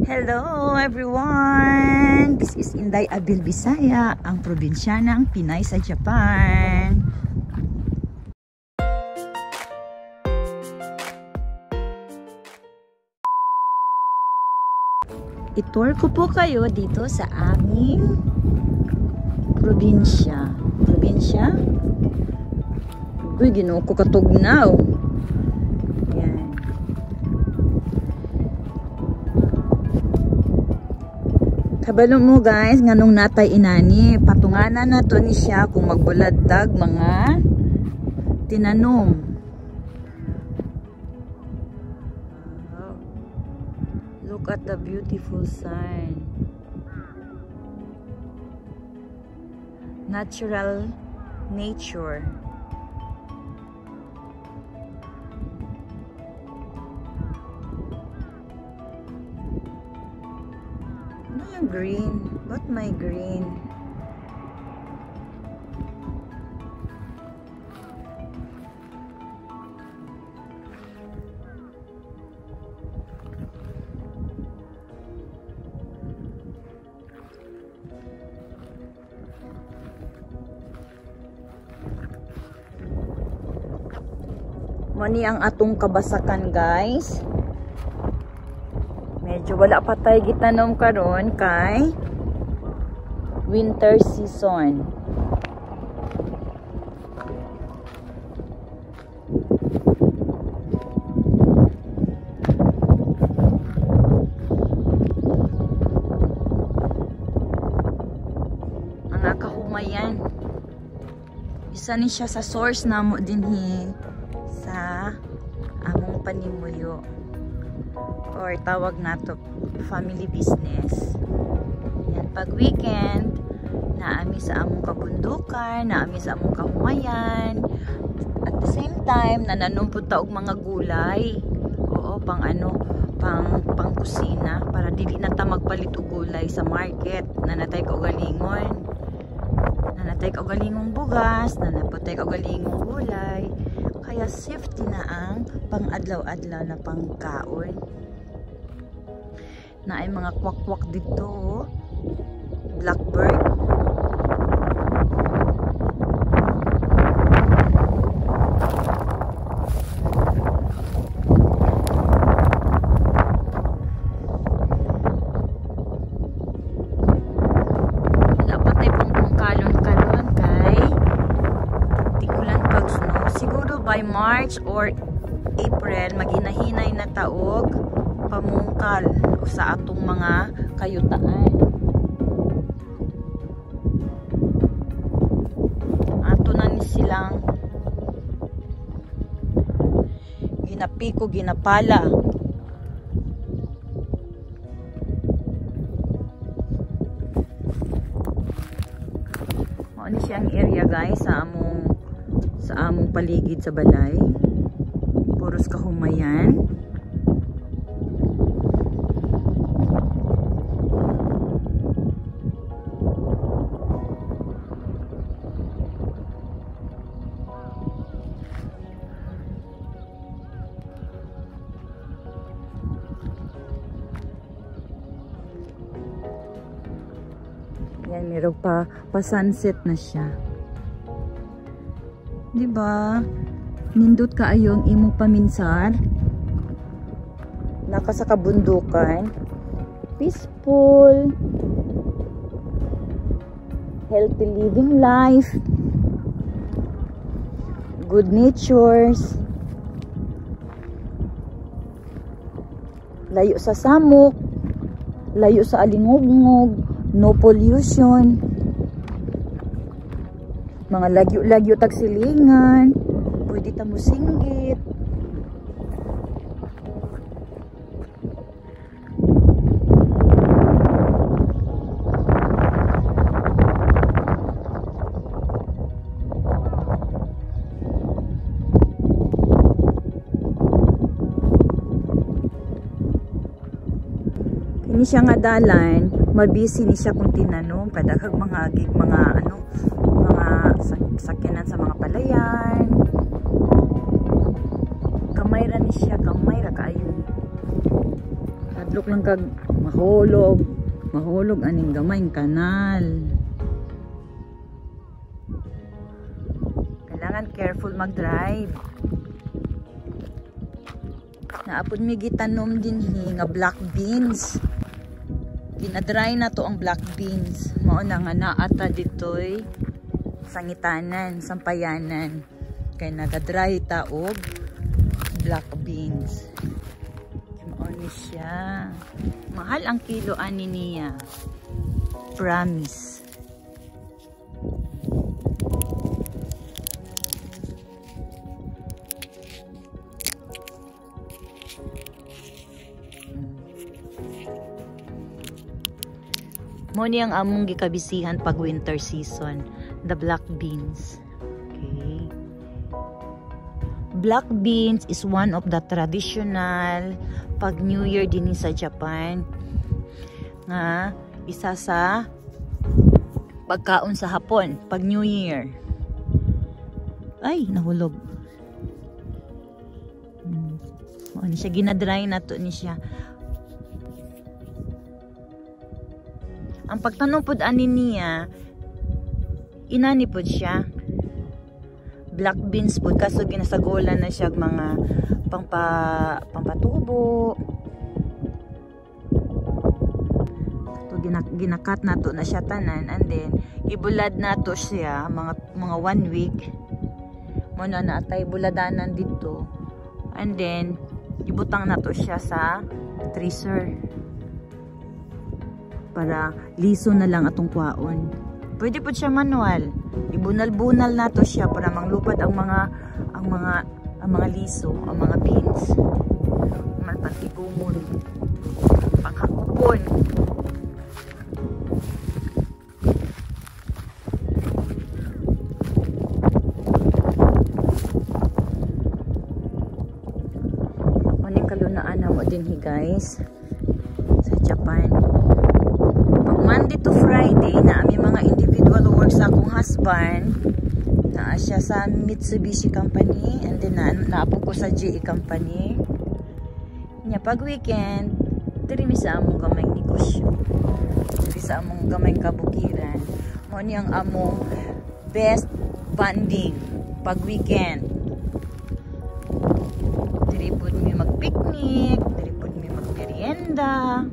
Hello everyone! This is Inday Abil Bisaya, ang probinsyanang Pinay sa Japan. I-tour ko po kayo dito sa aming probinsya. Probinsya? Uy, Ginoo ko katugnaw. Yan. Kabalo mo guys, nganong natay inani, patunganan na to ni siya kung magbuladtag mga tinanom. Wow. Look at the beautiful sun. Natural nature. Ano yung green? What my green? Mani ang atong kabasakan guys. Medyo wala pa tayo gitanom karon kay winter season. Mga kahumayan. Isa ni siya sa source namo dinhi sa among panimuyo, or tawag nato family business. Yan, pag weekend naami sa among kabundukan, naami sa among kahumayan. At the same time nananom pud ta og mga gulay. Oo, pang ano, pang pangkusina para dili na ta magpalit og gulay sa market. Nanatay kaugalingon. Nanatay kaugalingong bugas, nanaputay kaugalingong gulay. Kaya safety na ang pang-adlaw-adlaw na pangkaon. Na ay mga kwak-kwak dito, oh. Blackbird. Wala pa tayo pangpungkalon karon kay tigulan pag snow. Siguro by March or April maginahinay na taog pamungkal sa atong mga kayutaan. Ato na ni silang ginapiko, ginapala. Mao ni siya ang area guys sa among paligid sa balay. Puros kahumayan. Yan, meron pa sunset na siya. Diba? Nindot kaayo ang imong paminsar. Naka sa kabundukan. Peaceful. Healthy living life. Good natures. Layo sa samok. Layo sa alingugngog. No pollution. Mga lagyo-lagyo tagsilingan. Pwede ta mo singgit. Kini siya nga dalan, mabisi ni siya kung tinanom, kadaghag mga mga ano, mga sakyanan sa mga palayan. Kamay ra ni siya, kamay ra kaayo. Hadlok lang kag mahulog. Mahulog aning gamayng kanal. Kailangan careful mag-drive. Naapod mi gitanom dinhi nga black beans. Ginadry na to ang black beans. Mao na nga naata ditoy sangitanan, sampayanan. Kay nagadry ta og black beans. Mao ni siya. Mahal ang kilo ani niya. Promise. Mo ni ang among gikabisihan pag winter season, the black beans. Okay. Black beans is one of the traditional pag New Year din sa Japan. Nga isa sa pagkaon sa hapon pag New Year. Ay, nahulog. Mo ni siya, ginadry na to ni siya. Ang pagtanom pod ani niya, inani pod siya. Black beans pod, kaso ginasagulan na siya mga pampatubo. To ginakat na to na siya tanan, and then ibulad na to siya mga 1 week. Mo na naatay buladanan dito. And then ibutang na to siya sa freezer para liso na lang atong kwaon. Pwede po siya manual. Ibunal-bunal na to siya para manglupad ang mga liso, ang mga beans. Man pantigumon, panghakupon. Maning kalunaan na mo din hi guys sa Japan. Monday to Friday na ami mga individual work sa akong husband. Naa siya sa Mitsubishi Company, and then naapo ko sa GE Company. Nya pag weekend, diri mi sa among gamay negosyo. Diri sa among gamay kabukiran. Mao ni ang among best bonding pag weekend. Diri pud mi mag-picnic, diri pud mi magmerienda.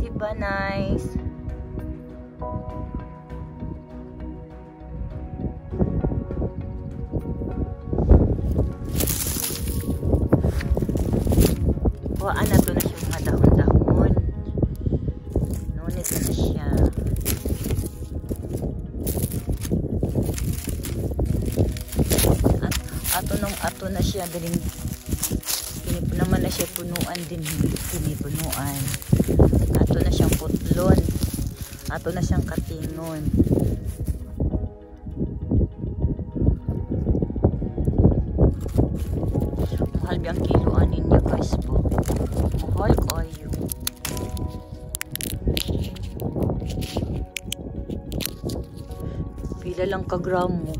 Diba nice? Kuhaan na to na siya mga dahon-dahon. Nunit na siya. At ato na siya galing. Kini naman na siya punuan din. Kini punuan. Ato na siyang putlon. Ato na siyang katingon. Mahal ba ang kiloan ninyo guys po? Mahal kayo. Pila lang ka gramo.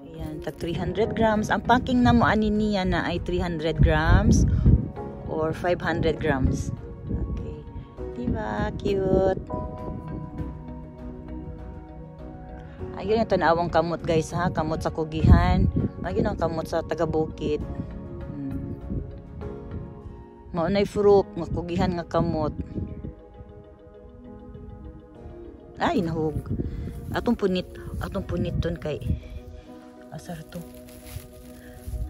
Ayan, tag 300 grams. Ang packing na mo ani niya na ay 300 grams or 500 grams. Okay. Diba? Cute. Ayun yung tanawang kamot guys ha. Kamot sa kugihan. Ayun ang kamot sa taga-bukid. Maunay fruit nga kugihan nga kamot. Ay nahug. Atong punit ton kay asar to.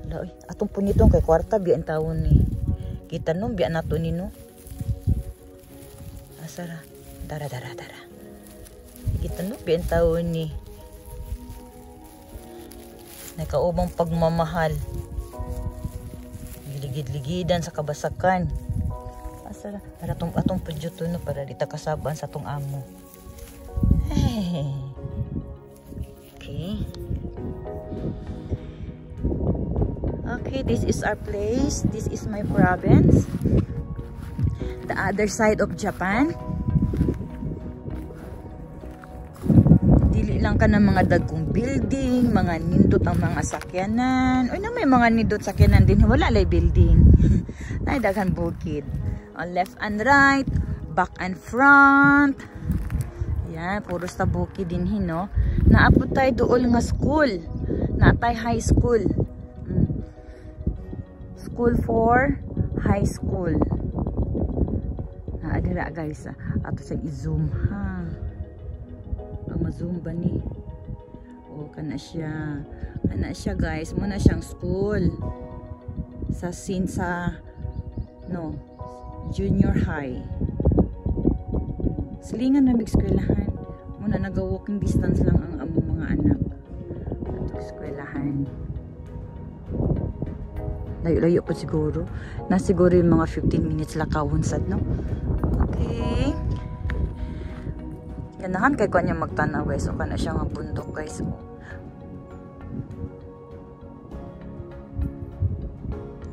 Ala oy, atong puniton kay kwarta biya ang tawon ni. Kita no biya nato ni no. Asara. Dara dara dara. Kita no biya ang tawon ni. Nakaubang pagmamahal. Giligid-ligidan sa kabasakan. Asara. Para atong pudyo no para di ta kasaban sa atong amo. Hey. Okay. Okay, this is our place. This is my province. The other side of Japan. Dili lang ka ng mga dagkong building, mga nindot ang mga sakyanan. Uy, na may mga nindot sakyanan din. Wala lay building. Ay, daghan bukid. On left and right, back and front. Yan, puro sa bukid din hin, no? Naa pod tay duol nga school. Naa tay high school. School for high school. Naa dira, guys. Ato siyang i-zoom ha. Ang ma-zoom ba ni? O, kana siya. Kana siya, guys. Mao na siyang school. Sa Sinsa, no, junior high. Silingan na mig eskwelahan. Mao na naga-walking distance lang ang among mga anak. Ato eskwelahan. Layo-layo pa siguro. Na siguro yung mga 15 minutes lakawon sad, no? Okay. Ganahan kay ko niya magtanaw, guys. O, kana siya nga bundok, guys. O.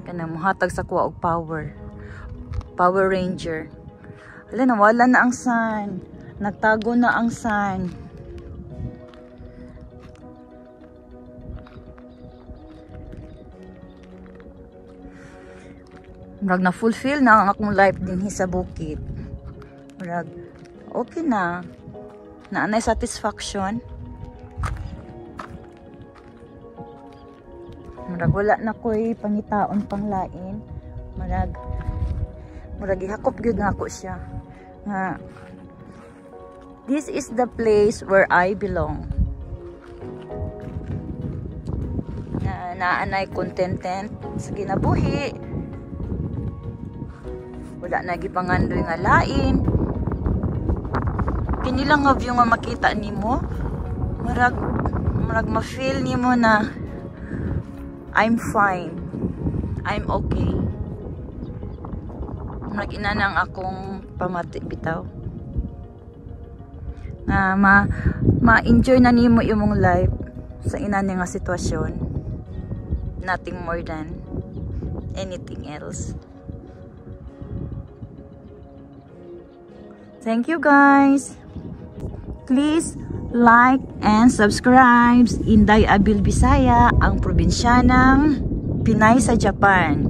Kana muhatag sa kuha og power. Power Ranger. Ala, nawala na ang sun. Nagtago na ang sun. Murag na fulfill na ang akong life dinhi sa bukid. Murag okay na. Naanay satisfaction. Murag wala na ko'y pangitaon pang lain. Murag gihakop gyud nako siya. Nga this is the place where I belong. Na naanay contented sa kinabuhi. Wala na gipangandoy nga lain. Kini lang nga view nga makita nimo, murag ma-feel nimo na I'm fine. I'm okay. Murag ina nang akong pamati bitaw. Nga ma-enjoy na nimo imong life sa inani nga sitwasyon. Nothing more than anything else. Thank you, guys. Please like and subscribe. Inday Abil Bisaya, ang probinsyanang Pinay sa Japan.